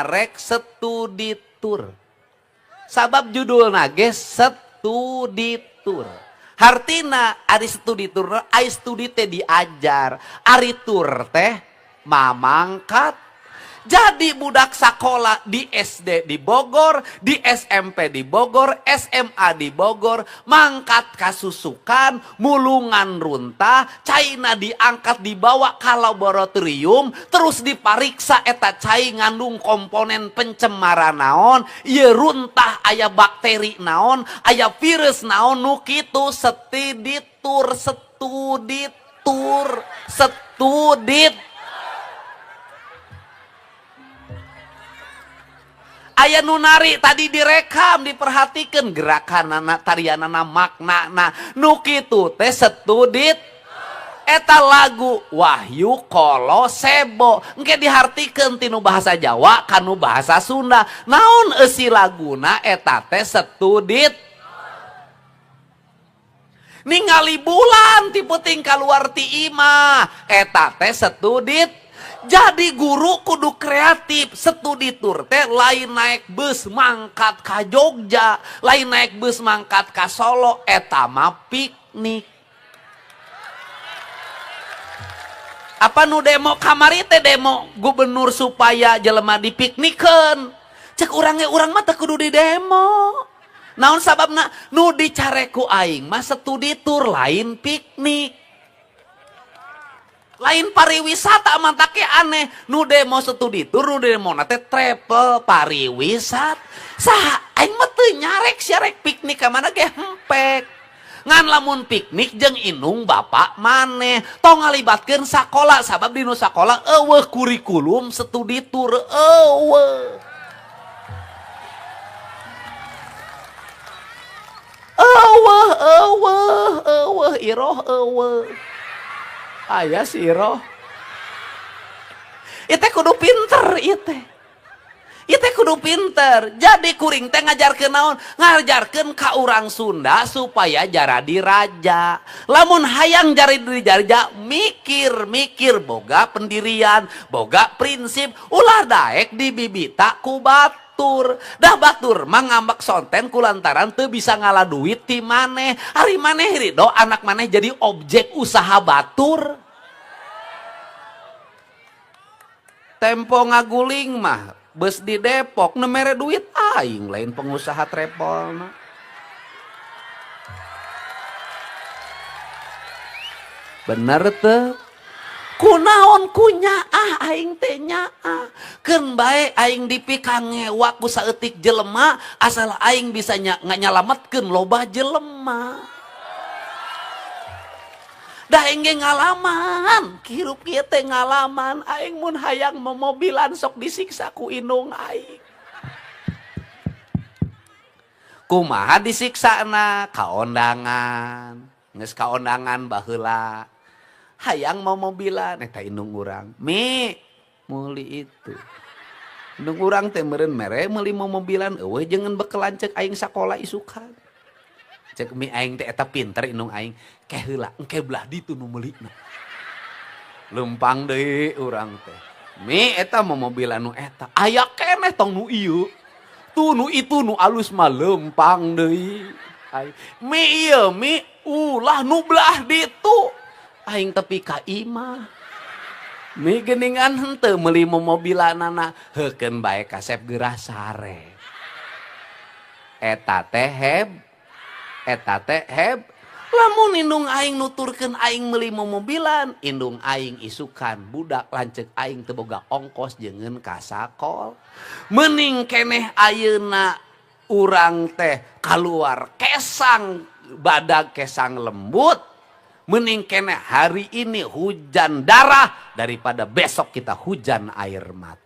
Nyarek studi tour. Sabab judulna ge studi tour. Hartina ari studi tour, ari studi teh diajar, ari tur teh mamangkat. Jadi budak sekolah di SD di Bogor, di SMP di Bogor, SMA di Bogor, mangkat kasusukan, mulungan runtah, caina diangkat dibawa ke laboratorium, terus dipariksa eta cai ngandung komponen pencemaran naon, ieu runtah aya bakteri naon, aya virus naon, nu kitu studi tour, studi tour, studi. Aya nu nari tadi direkam, diperhatikan gerakanana, tarianana, maknana, nu kitu teh studi. Eta lagu Wahyu Kolo Sebo engke dihartikeun tinu bahasa Jawa kanu bahasa Sunda, naon eusi laguna eta teh studi. Ningali bulan ti peuting kaluar ti imah eta teh studi. Jadi guru kudu kreatif, studi tour teh lain naik bus mangkat ka Jogja, lain naik bus mangkat ka Solo, eta mah piknik. Apa nu demo kamari teh, demo gubernur supaya jelema dipiknikeun. Cek urang ge, urang mah teu kudu di demo. Naon sababna? Nu dicarek ku aing mah studi tour, lain piknik. Lain pariwisata, mantake aneh nu demo studi tour, nu demo teh travel pariwisata. Saha? Aing mah teu nyarek sia rek piknik ka mana ge hempek, ngan lamun piknik jeung indung bapak maneh, tong ngalibatkeun sakola, sabab dinu sakola euweuh kurikulum studi tour, euweuh, euweuh, euweuh, euweuh. Iroh euweuh, aya si Iroh. Itu kudu pinter, itu kudu pinter. Jadi kuring teh ngajarkeun naon? Ngajarkeun ka urang Sunda supaya jaradi raja. Lamun hayang jadi raja, mikir, mikir, boga pendirian, boga prinsip, ulah daek dibibita ku batur. Dah batur mah ngambek sonten kulantaran teu bisa ngala duit ti maneh. Ari maneh ridho anak maneh jadi objek usaha batur? Tempo ngaguling mah bus di Depok nu mere duit aing, lain pengusaha travel. Bener teu? Kunaon ku nyaah? Aing teh nyaah, keun bae aing dipikangewa ku saeutik jelema, asal aing bisa nyalametkeun loba jelema. Dah aing ge ngalaman hirup kieu teh, ngalaman. Aing mun hayang momobilan sok disiksa ku indung aing. Kumaha disiksana? Kaondangan, geus kaondangan baheula hayang mau mobilan, eta indung urang, "Mi, meuli itu." Indung urang teh meureun mere meuli momobilan, euweuh jangan bekelan cek aing sakola isukan. Cek mi aing teh, eta pinter indung aing, "Ke heula, engke belah ditu nu meulina." Lempang deui urang teh, "Mi, eta momobilan nu eta aya keneh, tong nu ieu tuh, nu itu nu alus mah." Lempang deui aing, "Mi, ieu mi." "Ulah, nu belah ditu." Aing tepi ka imah, "Mi, geningan henteu meuli momobilanana?" "Heukeun bae, kasep geurah sare." Eta teh heb, eta teh heb. Lamun indung aing nuturkeun aing meuli momobilan, indung aing isukan budak lanceuk aing teu boga ongkos jeung ka sakol. Mending keneh ayeuna urang teh kaluar kesang badag, kesang lembut. Mending keneh hari ini hujan darah daripada besok kita hujan air mata.